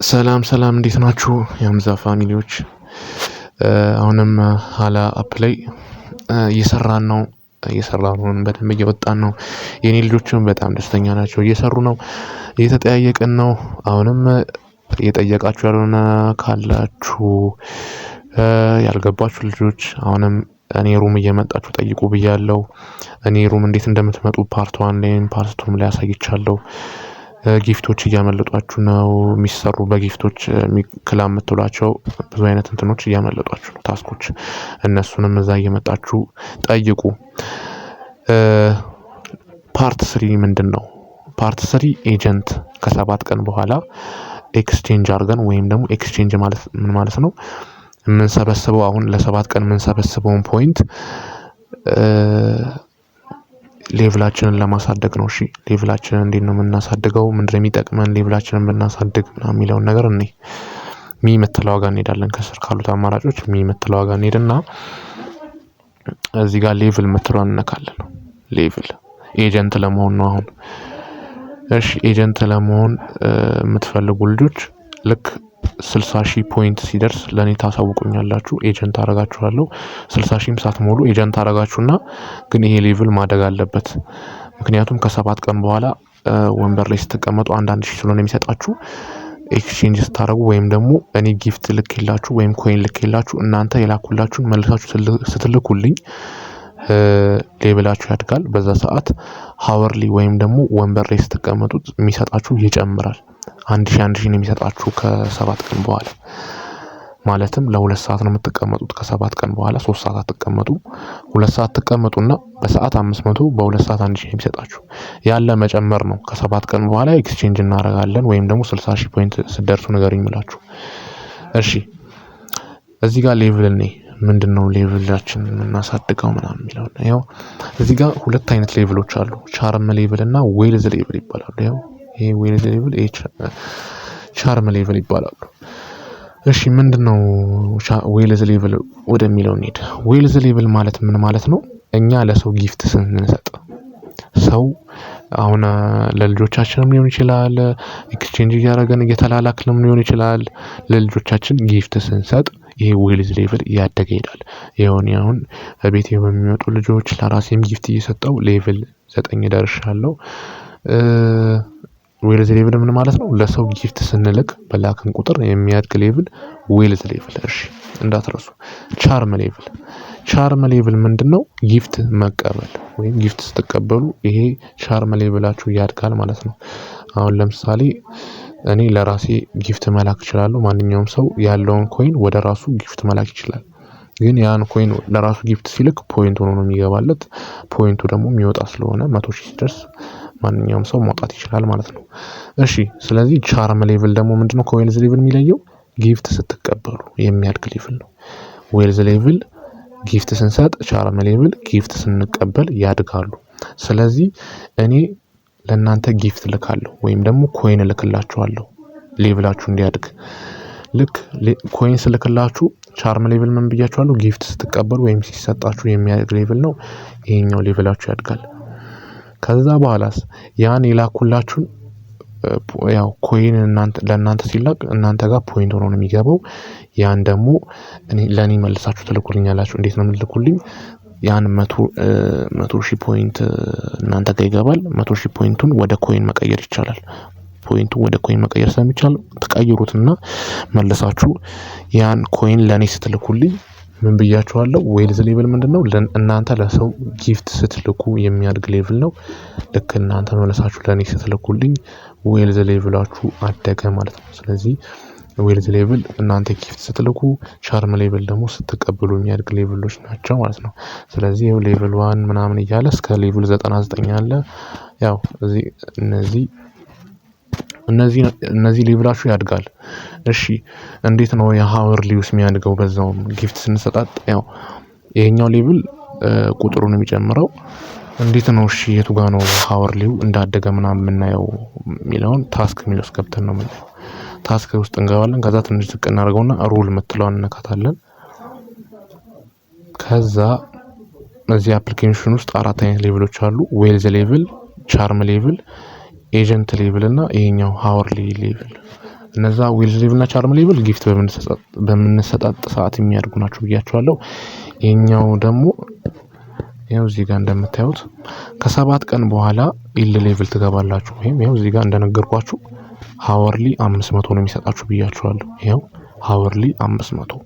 ሰላም ሰላም፣ እንዴት ናችሁ የሀምዛ family ዎች? አሁንም ሀላ app ላይ እየሰራን ነው እየሰራን ነው፣ በደንብ እየወጣን ነው። የኔ ልጆችም በጣም ደስተኛ ናቸው፣ እየሰሩ ነው፣ እየተጠያየቅን ነው። አሁንም እየጠየቃችሁ ያልሆነ ካላችሁ፣ ያልገባችሁ ልጆች አሁንም እኔ room እየመጣችሁ ጠይቁ ብያለሁ። እኔ room እንዴት እንደምትመጡ part one ላይም part two ም ላይ አሳይቻለሁ። Gift ኦች እያመለጧችሁ ነው። የሚሰሩ በ gift ኦች claim የምትሏቸው ብዙ አይነት እንትኖች እያመለጧችሁ ነው፣ task ኦች። እነሱንም እዛ እየመጣችሁ ጠይቁ። Part three ምንድን ነው? Part three agent ከ7 ቀን በኋላ exchange አድርገን ወይም ደግሞ exchange ማለት ምን ማለት ነው? የምንሰበስበው አሁን ለ7 ቀን የምንሰበስበውን point level ኣችንን ለማሳደግ ነው። እሺ፣ level ኣችንን እንዴት ነው የምናሳድገው? ምንድነው የሚጠቅመን level ኣችንን ብናሳድግ ምናምን የሚለውን ነገር እኔ me የምትለዋ ጋር እንሄዳለን። ከስር ካሉት አማራጮች me የምትለዋ ጋር እንሄድና እዚህ ጋር level የምትለዋን እነካለን። Level agent ለመሆን ነው አሁን። እሺ፣ agent ለመሆን የምትፈልጉ ልጆች ልክ 60,000 point ሲደርስ ለእኔ ታሳውቁኛላችሁ። Agent አረጋችኋለሁ። 60 ሺህም ሳትሞሉ agent አረጋችሁና ግን ይሄ level ማደግ አለበት። ምክንያቱም ከ7 ቀን በኋላ ወንበር ላይ ስትቀመጡ አንዳንድ ሺህ ስለሆነ የሚሰጣችሁ፣ exchange ስታደርጉ ወይም ደግሞ እኔ gift ልኬላችሁ ወይም coin ልኬላችሁ እናንተ የላኩላችሁን መልሳችሁ ስትልኩልኝ level ኣችሁ ያድጋል። በዛ ሰዓት hourly ወይም ደግሞ ወንበር ላይ ስትቀመጡት የሚሰጣችሁ ይጨምራል። 1,000 1,000 ነው የሚሰጣችሁ ከ7 ቀን በኋላ። ማለትም ለ2 ሰዓት ነው የምትቀመጡት። ከ7 ቀን በኋላ 3 ሰዓት አትቀመጡ። 2 ሰዓት ትቀመጡና በሰዓት 500፣ በ2 ሰዓት 1,000 የሚሰጣችሁ ያለ መጨመር ነው። ከ7 ቀን በኋላ exchange እናደርጋለን ወይም ደግሞ 60,000 point ስትደርሱ ንገሩኝ ምላችሁ። እሺ፣ እዚህ ጋር level እኔ ምንድን ነው level ኣችን የምናሳድገው ምናምን የሚለው፣ ያው እዚህ ጋር ሁለት አይነት level ኦች አሉ። Charm level እና wealth level ይባላሉ። ያው ይሄ wealth level፣ ይሄ charm level ይባላሉ። እሺ፣ ምንድን ነው wealth level ወደሚለው እንሂድ። Wealth level ማለት ምን ማለት ነው? እኛ ለሰው gift ስንሰጥ፣ ሰው አሁን ለልጆቻችንም ሊሆን ይችላል፣ exchange እያደረገን እየተላላክንም ሊሆን ይችላል። ለልጆቻችን gift ስንሰጥ ይሄ wealth level እያደገ ይሄዳል። ይኸው አሁን ቤቴ በሚመጡ ልጆች ለራሴም gift እየሰጠው level 9 ደርሻለሁ። Wealth level ምን ማለት ነው? ለሰው gift ስንልክ በላክን ቁጥር የሚያድግ level wealth level። እሺ፣ እንዳትረሱ። Charm level፣ charm level ምንድነው? Gift መቀበል ወይም gift ስትቀበሉ ይሄ charm level ኣችሁ ያድጋል ማለት ነው። አሁን ለምሳሌ እኔ ለራሴ gift መላክ እችላለሁ። ማንኛውም ሰው ያለውን coin ወደ ራሱ gift መላክ ይችላል። ግን ያን coin ለራሱ gift ሲልክ point ሆኖ ነው የሚገባለት። Point ኡ ደግሞ የሚወጣ ስለሆነ 100,000 ሲደርስ ማንኛውም ሰው ማውጣት ይችላል ማለት ነው። እሺ፣ ስለዚህ charm level ደግሞ ምንድነው ከ wealth level የሚለየው? Gift ስትቀበሉ የሚያድግ level ነው። Wealth level gift ስንሰጥ፣ charm level gift ስንቀበል ያድጋሉ። ስለዚህ እኔ ለእናንተ gift እልካለሁ ወይም ደግሞ coin እልክላችኋለሁ level ኣችሁ እንዲያድግ። ልክ coin ስልክላችሁ charm level ምን ብያችኋለሁ? Gift ስትቀበሉ ወይም ሲሰጣችሁ የሚያድግ level ነው። ይሄኛው level ኣችሁ ያድጋል። ከዛ በኋላስ ያን የላኩላችሁን ያው coin ለእናንተ ሲላክ እናንተ ጋር point ሆኖ ነው የሚገባው። ያን ደግሞ ለእኔ መልሳችሁ ትልኩልኛላችሁ። እንዴት ነው የምትልኩልኝ? ያን 100,000 point እናንተ ጋር ይገባል። 100,000 point ኡን ወደ coin መቀየር ይቻላል። Point ኡን ወደ coin መቀየር ስለሚቻል ትቀይሩትና መልሳችሁ ያን coin ለእኔ ስትልኩልኝ ምን ብያችኋለሁ? Wealth level ምንድነው? እናንተ ለሰው gift ስትልኩ የሚያድግ level ነው። ልክ እናንተ መልሳችሁ ለእኔ ስትልኩልኝ wealth level ኣችሁ አደገ ማለት ነው። ስለዚህ wealth level እናንተ gift ስትልኩ፣ charm level ደግሞ ስትቀበሉ የሚያድግ level ኦች ናቸው ማለት ነው። ስለዚህ ይኸው level 1 ምናምን እያለ እስከ level 99 አለ። ያው እዚህ እነዚህ level ኣችሁ ያድጋል። እሺ፣ እንዴት ነው የ hourly ውስጥ የሚያድገው? በዛውም gift ስንሰጣጥ ያው ይሄኛው level ቁጥሩን የሚጨምረው እንዴት ነው? እሺ፣ የቱ ጋር ነው hourly ው እንዳደገ ምናምን የምናየው የሚለውን task የሚለው ውስጥ ገብተን ነው የምናየው። Task ውስጥ እንገባለን። ከዛ ትንሽ ዝቅ እናደርገውና role የምትለዋን እንነካታለን። ከዛ እዚህ application ውስጥ አራት አይነት level ኦች አሉ። Wealth level፣ charm level፣ agent level እና ይሄኛው hourly level። እነዛ wealth level እና charm level gift በምንሰጣጥ ሰዓት የሚያድጉ ናቸው ብያችኋለሁ። ይሄኛው ደግሞ ይኸው እዚህ ጋር እንደምታዩት ከ7 ቀን በኋላ L level ትገባላችሁ። ወይም ይኸው እዚህ ጋር እንደነገርኳችሁ hourly 500 ነው የሚሰጣችሁ ብያችኋለሁ። ይኸው hourly 500፣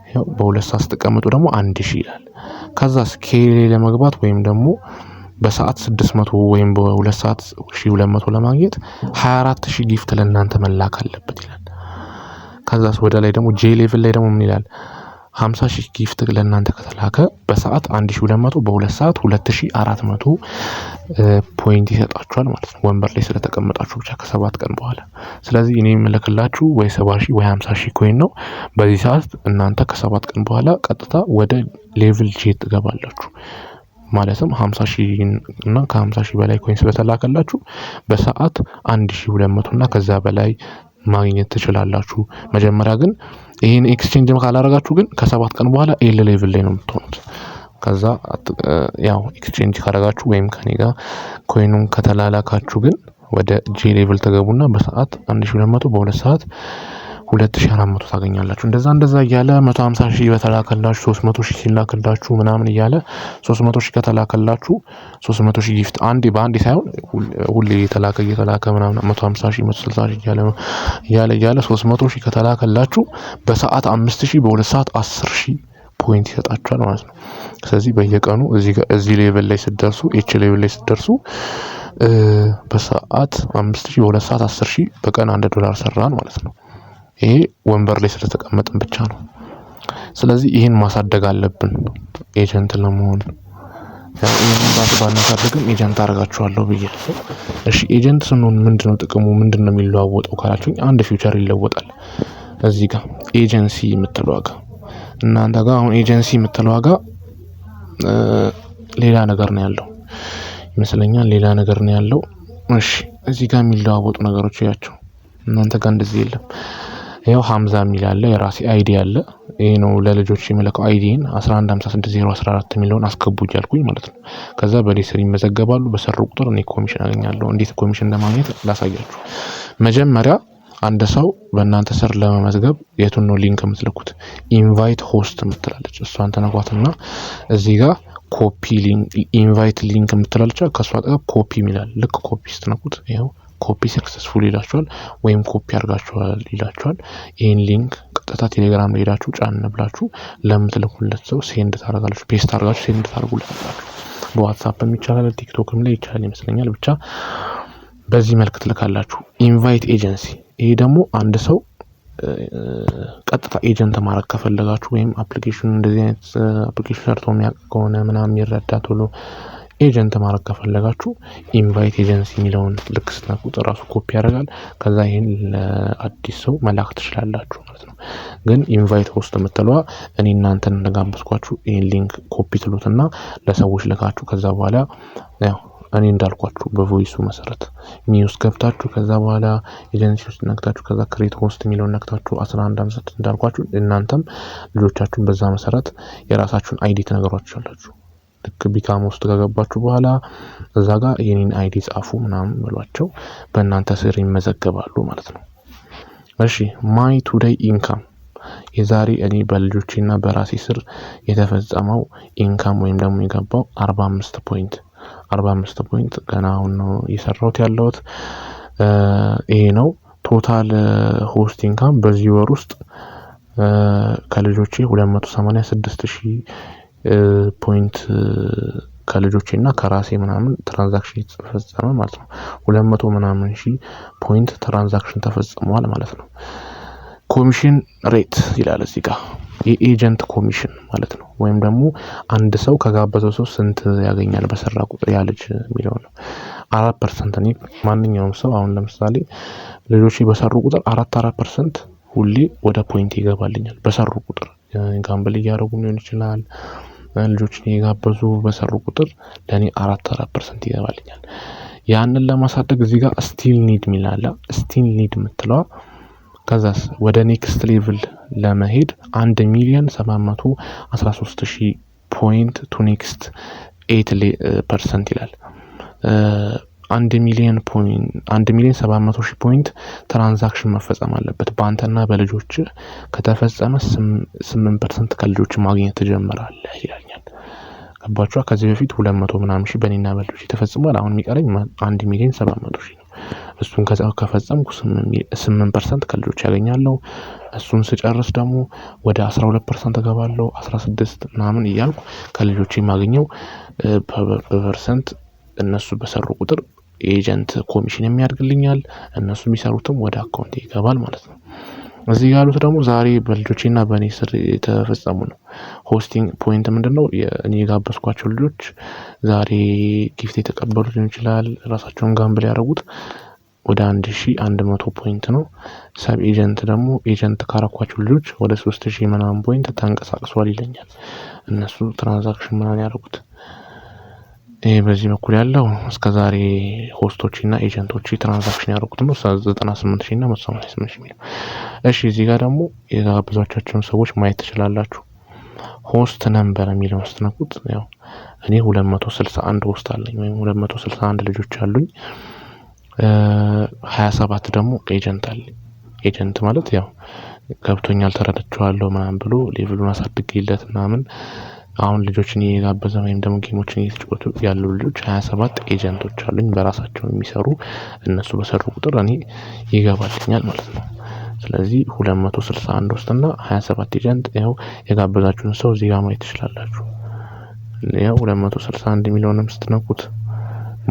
ይኸው በ2 ሰዓት ስትቀመጡ ደግሞ 1000 ይላል። ከዛ scale ለመግባት ወይም ደግሞ በሰዓት 600 ወይም በ2 ሰዓት 1200 ለማግኘት 24,000 gift ለእናንተ መላክ አለበት ይላል። ከዛስ ወደ ላይ ደግሞ J level ላይ ደግሞ ምን ይላል? 50,000 gift ለእናንተ ከተላከ በሰዓት 1200፣ በ2 ሰዓት 2400 point ይሰጣችኋል ማለት ነው። ወንበር ላይ ስለተቀመጣችሁ ብቻ ከ7 ቀን በኋላ። ስለዚህ እኔ የምልክላችሁ ወይ 70,000 ወይ 50,000 coin ነው። በዚህ ሰዓት እናንተ ከ7 ቀን በኋላ ቀጥታ ወደ level J ትገባላችሁ። ማለትም 50,000 እና ከ50,000 በላይ coin ስለተላከላችሁ በሰዓት 1200 እና ከዛ በላይ ማግኘት ትችላላችሁ። መጀመሪያ ግን ይህን exchange ካላረጋችሁ ግን ከ7 ቀን በኋላ L level ላይ ነው የምትሆኑት። ከዛ ያው exchange ካረጋችሁ ወይም ከኔ ጋር coin ኑን ከተላላካችሁ ግን ወደ J level ትገቡና በሰዓት 1200፣ በ2 ሰዓት 2400 ታገኛላችሁ። እንደዛ እንደዛ እያለ 150,000 በተላከላችሁ፣ 300,000 ሲላክላችሁ ምናምን እያለ፣ 300,000 ከተላከላችሁ፣ 300,000 gift አንዴ በአንዴ ሳይሆን ሁሌ እየተላከ እየተላከ ምናምን 150,000፣ 160,000 እያለ እያለ እያለ 300,000 ከተላከላችሁ በሰዓት 5000፣ በ2 ሰዓት 10,000 point ይሰጣችኋል ማለት ነው። ስለዚህ በየቀኑ እዚህ level ላይ ስትደርሱ፣ H level ላይ ስትደርሱ በሰዓት 5000፣ በ2 ሰዓት 10,000፣ በቀን $1 ሰራን ማለት ነው። ይሄ ወንበር ላይ ስለተቀመጥን ብቻ ነው። ስለዚህ ይሄን ማሳደግ አለብን agent ለመሆን። ይሄንን ባናሳድግም agent አደርጋችኋለሁ ብያለሁ። እሺ፣ agent ስንሆን ምንድነው ጥቅሙ? ምንድነው የሚለዋወጠው ካላችሁኝ አንድ feature ይለወጣል። እዚህ ጋር ኤጀንሲ የምትለዋ ጋር፣ እናንተ ጋር አሁን ኤጀንሲ የምትለዋ ጋር ሌላ ነገር ነው ያለው ይመስለኛል። ሌላ ነገር ነው ያለው። እሺ፣ እዚህ ጋር የሚለዋወጡ ነገሮች ያቸው እናንተ ጋር እንደዚህ የለም። ይኸው ሀምዛ የሚል አለ፣ የራሴ ID አለ። ይሄ ነው ለልጆች የመለከው ID ን 1156014 የሚለውን አስገቡ እያልኩኝ ማለት ነው። ከዛ በእኔ ስር ይመዘገባሉ። በሰሩ ቁጥር እኔ ኮሚሽን አገኛለሁ። እንዴት ኮሚሽን እንደማግኘት ላሳያችሁ። መጀመሪያ አንድ ሰው በእናንተ ስር ለመመዝገብ የቱን ነው link የምትልኩት? Invite host የምትላለች፣ እሷን ተነኳትና እዚህ ጋር copy invite link የምትላለች፣ ከእሷ አጠገብ ኮፒ የሚላል፣ ልክ ኮፒ ስትነኩት ይኸው copy successful ይላችኋል፣ ወይም ኮፒ አድርጋችኋል ይላችኋል። ይህን link ቀጥታ ቴሌግራም ላይ ሄዳችሁ ጫን ብላችሁ ለምትልኩለት ሰው send ታደርጋላችሁ። Paste አድርጋችሁ send ታደርጉለታላችሁ። በዋትሳፕም ይቻላል፣ ቲክቶክም ላይ ይቻላል ይመስለኛል። ብቻ በዚህ መልክ ትልካላችሁ። Invite agency፣ ይሄ ደግሞ አንድ ሰው ቀጥታ agent ማድረግ ከፈለጋችሁ ወይም application እንደዚህ አይነት application ሰርቶ የሚያውቅ ከሆነ ምናምን የሚረዳ ቶሎ agent ማድረግ ከፈለጋችሁ invite agency የሚለውን ልክ ስትነኩት ራሱ ኮፒ ያደርጋል። ከዛ ይሄን ለአዲስ ሰው መላክ ትችላላችሁ ማለት ነው። ግን invite host የምትለዋ እኔ እናንተን እንደጋበዝኳችሁ ይሄን link copy ትሉትና ለሰዎች ልካችሁ ከዛ በኋላ ያው እኔ እንዳልኳችሁ በ voice ኡ መሰረት me ውስጥ ገብታችሁ፣ ከዛ በኋላ ኤጀንሲ ውስጥ ነክታችሁ፣ ከዛ create host የሚለውን ነክታችሁ 11 50 እንዳልኳችሁ እናንተም ልጆቻችሁን በዛ መሰረት የራሳችሁን ID ትነግሯችኋላችሁ። ልክ become host ከገባችሁ በኋላ እዛ ጋር የኔን ID ጻፉ ምናምን በሏቸው፣ በእናንተ ስር ይመዘገባሉ ማለት ነው። እሺ፣ my today income፣ የዛሬ እኔ በልጆቼና በራሴ ስር የተፈጸመው income ወይም ደግሞ የገባው 45 point፣ 45 point ገና አሁን ነው እየሰራሁት ያለሁት። ይሄ ነው total host income። በዚህ ወር ውስጥ ከልጆቼ 286,000 point ከልጆቼ እና ከራሴ ምናምን transaction የተፈጸመ ማለት ነው። 200 ምናምን ሺህ point transaction ተፈጽሟል ማለት ነው። Commission rate ይላል እዚህ ጋር፣ የ agent commission ማለት ነው። ወይም ደግሞ አንድ ሰው ከጋበዘው ሰው ስንት ያገኛል በሰራ ቁጥር ያ ልጅ የሚለው ነው። 4%። እኔ ማንኛውም ሰው አሁን ለምሳሌ ልጆቼ በሰሩ ቁጥር አራት አራት percent ሁሌ ወደ point ይገባልኛል። በሰሩ ቁጥር gamble እያደረጉ ሊሆን ይችላል። ልጆችን እየጋበዙ በሰሩ ቁጥር ለእኔ 4 4% ይገባልኛል። ያንን ለማሳደግ እዚህ ጋር still need የሚል አለ። Still need የምትለዋ፣ ከዛስ ወደ next level ለመሄድ 1,713,000 point to next 8% ይላል። 1 ሚሊዮን point፣ 1,700,000 point transaction መፈጸም አለበት። በአንተና በልጆች ከተፈጸመ 8% ከልጆች ማግኘት ትጀምራለህ ይላኛል። ገባችኋ? ከዚህ በፊት 200 ምናምን ሺህ በእኔና በልጆች ተፈጽሟል። አሁን የሚቀረኝ 1,700,000 ነው። እሱን ከፈጸምኩ 8% ከልጆች ያገኛለሁ። እሱን ስጨርስ ደግሞ ወደ 12% እገባለሁ፣ 16 ምናምን እያልኩ ከልጆች የማገኘው በ percent እነሱ በሰሩ ቁጥር agent commission የሚያድግልኛል። እነሱ የሚሰሩትም ወደ account ይገባል ማለት ነው። እዚህ ያሉት ደግሞ ዛሬ በልጆቼና በእኔ ስር የተፈጸሙ ነው። Hosting point ምንድነው? እኔ የጋበዝኳቸው ልጆች ዛሬ gift የተቀበሉት ሊሆን ይችላል፣ ራሳቸውን gamble ያደረጉት ወደ 1100 point ነው። Sub agent ደግሞ agent ካረኳቸው ልጆች ወደ 3000 ምናምን point ተንቀሳቅሷል ይለኛል። እነሱ transaction ምናምን ያደረጉት። ይሄ በዚህ በኩል ያለው እስከ ዛሬ host ኦች እና agent ኦች transaction ያደረጉት ነው፣ 98,000 እና 188,000 የሚለው። እሺ፣ እዚህ ጋር ደግሞ የጋበዟቸውን ሰዎች ማየት ትችላላችሁ። Host number የሚለውን ስትነኩት ያው እኔ 261 host አለኝ ወይም 261 ልጆች አሉኝ። 27 ደግሞ agent አለኝ። Agent ማለት ያው ገብቶኛል፣ ተረድቼዋለሁ ምናምን ብሎ level ኡን አሳድጌለት ምናምን አሁን ልጆችን እየጋበዘ ወይም ደግሞ game ኦችን እየተጫወቱ ያሉ ልጆች 27 agent ኦች አሉኝ፣ በራሳቸው የሚሰሩ። እነሱ በሰሩ ቁጥር እኔ ይገባልኛል ማለት ነው። ስለዚህ 261 ውስጥ እና 27 agent፣ ያው የጋበዛችሁን ሰው እዚህ ጋር ማየት ትችላላችሁ። ያው 261 የሚለውንም ስትነኩት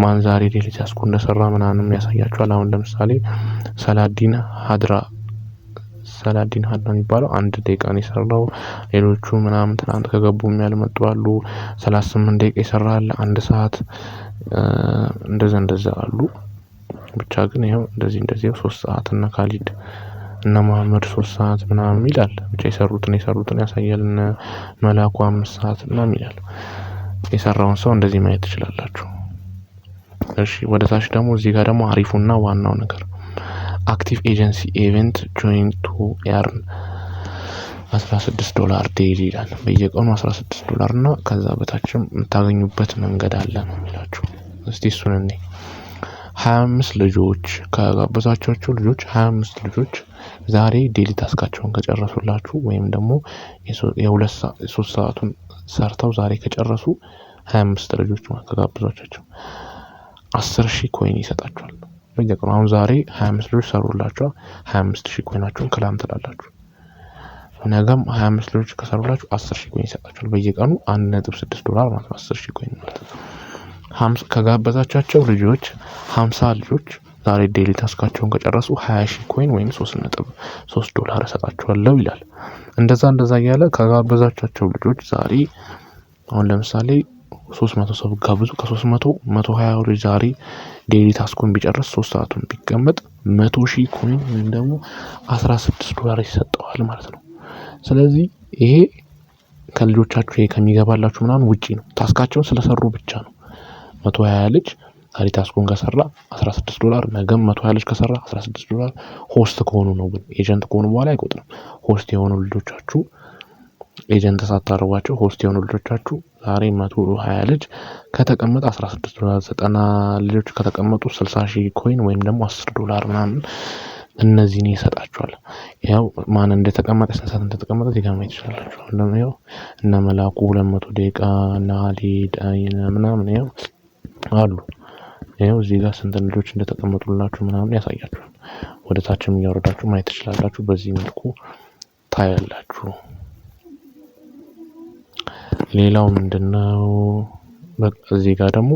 ማን ዛሬ daily task ኡ እንደሰራ ምናምንም ያሳያችኋል። አሁን ለምሳሌ ሰላዲን ሀድራ፣ ሰላዲን ሀድራ የሚባለው 1 ደቂቃ ነው የሰራው። ሌሎቹ ምናምን ትናንት ከገቡ ያልመጡ አሉ። 38 ደቂቃ ይሰራል፣ 1 ሰዓት፣ እንደዛ እንደዛ አሉ። ብቻ ግን ይኸው እንደዚህ እንደዚህ 3 ሰዓት፣ እና ካሊድ እና መሀመድ 3 ሰዓት ምናምን ይላል። ብቻ የሰሩትን የሰሩትን ያሳያል። እነ መላኩ 5 ሰዓት ምናምን ይላል። የሰራውን ሰው እንደዚህ ማየት ትችላላችሁ። እሺ፣ ወደ ታች ደግሞ እዚህ ጋር ደግሞ አሪፉና ዋናው ነገር active agency event join to earn 16 ዶላር daily ይላል። በየቀኑ 16 ዶላር እና ከዛ በታችም የምታገኙበት መንገድ አለ ነው የሚላችሁ። እስቲ እሱን እኔ 25 ልጆች ከጋበዛችኋቸው ልጆች 25 ልጆች ዛሬ daily task ኣቸውን ከጨረሱላችሁ ወይም ደግሞ የሁለት 3 ሰዓቱን ሰርተው ዛሬ ከጨረሱ 25 ልጆች ማለት ከጋበዛችኋቸው 10,000 coin ይሰጣችኋል። በየቀኑ አሁን ዛሬ 25 ልጆች ሰሩላችኋል፣ 25,000 coin ኣችሁን claim ትላላችሁ። ነገም 25 ልጆች ከሰሩላችሁ 10,000 coin ይሰጣችኋል። በየቀኑ 1.6 ዶላር ማለት ነው። 10,000 coin ማለት ነው። ከጋበዛቻቸው ልጆች 50 ልጆች ዛሬ daily task ኣቸውን ከጨረሱ 20,000 coin ወይም 3.3 ዶላር እሰጣችኋለሁ ይላል። እንደዛ እንደዛ እያለ ከጋበዛቻቸው ልጆች ዛሬ አሁን ለምሳሌ 300 ሰው ብጋብዙ ከ300 120 ልጅ ዛሬ daily task ኡን ቢጨርስ፣ 3 ሰዓቱን ቢቀመጥ 100,000 coin ወይም ደግሞ 16 ዶላር ይሰጠዋል ማለት ነው። ስለዚህ ይሄ ከልጆቻችሁ ይሄ ከሚገባላችሁ ምናምን ውጪ ነው። Task ኣቸውን ስለሰሩ ብቻ ነው። 120 ልጅ ዛሬ task ኡን ከሰራ 16 ዶላር፣ ነገም 120 ልጅ ከሰራ 16 ዶላር። Host ከሆኑ ነው ግን፣ agent ከሆኑ በኋላ አይቆጥርም። Host የሆኑ ልጆቻችሁ፣ agent ሳታደርጓቸው host የሆኑ ልጆቻችሁ ዛሬ 120 ልጅ ከተቀመጠ 16 ዶላር፣ 90 ልጆች ከተቀመጡ 60,000 coin ወይም ደግሞ 10 ዶላር ምናምን እነዚህን ይሰጣችኋል። ያው ማን እንደተቀመጠ፣ ስንት ሰዓት እንደተቀመጠ እዚህ ጋር ማየት ትችላላችሁ። አሁን ደግሞ ያው እነ መላኩ 200 ደቂቃ፣ እነ ሀሊድ ምናምን ያው አሉ። ይኸው እዚህ ጋር ስንት ልጆች እንደተቀመጡላችሁ ምናምን ያሳያችኋል። ወደ ታችም እያወረዳችሁ ማየት ትችላላችሁ። በዚህ መልኩ ታያላችሁ። ሌላው ምንድነው? እዚህ ጋር ደግሞ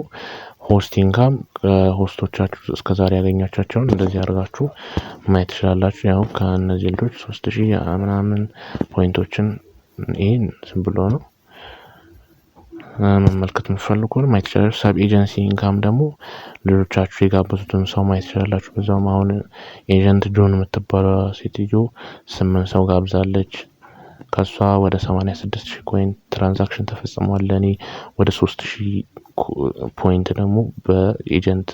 host income ከ host ኦቻችሁ እስከዛሬ ያገኛቻቸውን እንደዚህ አድርጋችሁ ማየት ትችላላችሁ። ያው ከእነዚህ ልጆች 3000 ምናምን point ኦችን ይህን ዝም ብሎ ነው፣ መመልከት የምትፈልጉ ከሆነ ማየት ትችላላችሁ። Sub agency income ደግሞ ልጆቻችሁ የጋበዙትን ሰው ማየት ትችላላችሁ። በዛውም አሁን agent ጆን የምትባለው ሴትዮ ስምንት ሰው ጋብዛለች። ከእሷ ወደ 86,000 coin transaction ተፈጽሟል። ለእኔ ወደ 3000 point ደግሞ በ agent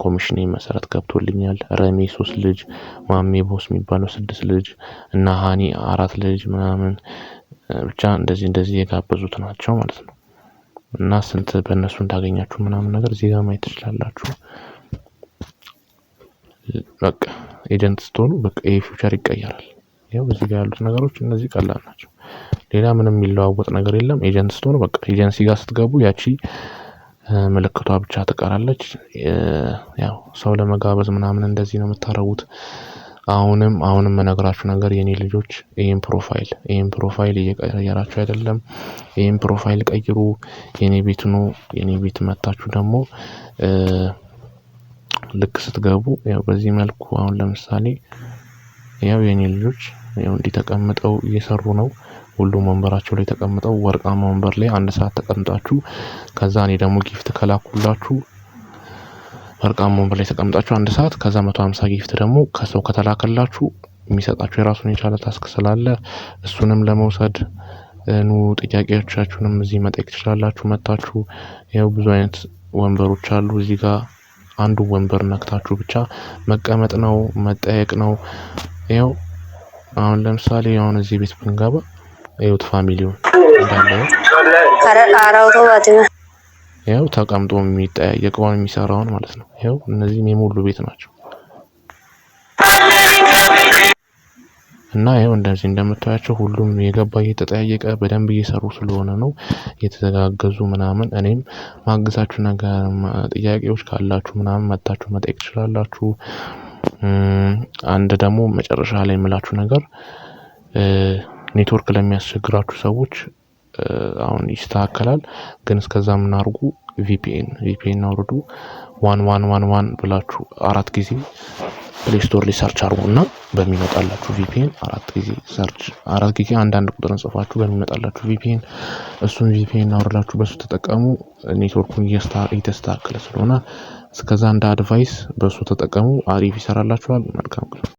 commission መሰረት ገብቶልኛል። ረሜ ሶስት ልጅ፣ ማሜ ቦስ የሚባለው ስድስት ልጅ እና ሀኒ አራት ልጅ ምናምን ብቻ እንደዚህ እንደዚህ የጋበዙት ናቸው ማለት ነው። እና ስንት በእነሱ እንዳገኛችሁ ምናምን ነገር እዚህ ጋር ማየት ትችላላችሁ። በቃ agent ስትሆኑ በቃ ይሄ feature ይቀየራል። ያው እዚህ ጋር ያሉት ነገሮች እነዚህ ቀላል ናቸው። ሌላ ምንም የሚለዋወጥ ነገር የለም። Agent ስትሆኑ በቃ ኤጀንሲ ጋር ስትገቡ ያቺ ምልክቷ ብቻ ትቀራለች። ያው ሰው ለመጋበዝ ምናምን እንደዚህ ነው የምታረጉት። አሁንም የምነግራችሁ ነገር የኔ ልጆች፣ ይሄን profile እየቀየራችሁ አይደለም። ይሄን profile ቀይሩ። የኔ ቤት ነው። የኔ ቤት መታችሁ ደግሞ ልክ ስትገቡ ያው በዚህ መልኩ አሁን ለምሳሌ ያው የኔ ልጆች ያው እንዲህ ተቀምጠው እየሰሩ ነው። ሁሉም ወንበራቸው ላይ ተቀምጠው፣ ወርቃማ ወንበር ላይ አንድ ሰዓት ተቀምጣችሁ፣ ከዛ እኔ ደግሞ gift ከላኩላችሁ፣ ወርቃማ ወንበር ላይ ተቀምጣችሁ አንድ ሰዓት፣ ከዛ 150 gift ደግሞ ከሰው ከተላከላችሁ የሚሰጣችሁ የራሱን የቻለ task ስላለ እሱንም ለመውሰድ ኑ። ጥያቄዎቻችሁንም እዚህ መጠየቅ ትችላላችሁ። መታችሁ ያው ብዙ አይነት ወንበሮች አሉ እዚህ ጋር። አንዱ ወንበር ነክታችሁ ብቻ መቀመጥ ነው፣ መጠየቅ ነው። ያው አሁን ለምሳሌ አሁን እዚህ ቤት ብንገባ ይኸውት family ውን እንዳለ ያው ተቀምጦ የሚጠያየቀውን የሚሰራውን ማለት ነው። ይኸው እነዚህም የሞሉ ቤት ናቸው። እና ይኸው እንደዚህ እንደምታያቸው ሁሉም የገባ እየተጠያየቀ በደንብ እየሰሩ ስለሆነ ነው እየተዘጋገዙ ምናምን። እኔም ማግዛችሁ ነገር ጥያቄዎች ካላችሁ ምናምን መታችሁ መጠየቅ ትችላላችሁ። አንድ ደግሞ መጨረሻ ላይ የምላችሁ ነገር ኔትወርክ ለሚያስቸግራችሁ ሰዎች አሁን ይስተካከላል። ግን እስከዛ ምን አድርጉ? VPN አውርዱ። 1111 ብላችሁ አራት ጊዜ Play Store ላይ search አድርጉ እና በሚመጣላችሁ VPN አራት ጊዜ search፣ አራት ጊዜ አንዳንድ ቁጥርን ጽፋችሁ በሚመጣላችሁ VPN፣ እሱን VPN አውርዳችሁ በሱ ተጠቀሙ። ኔትወርኩን እየተስተካከለ ስለሆነ እስከዛ እንደ advice በሱ ተጠቀሙ። አሪፍ ይሰራላችኋል። መልካም ቀን።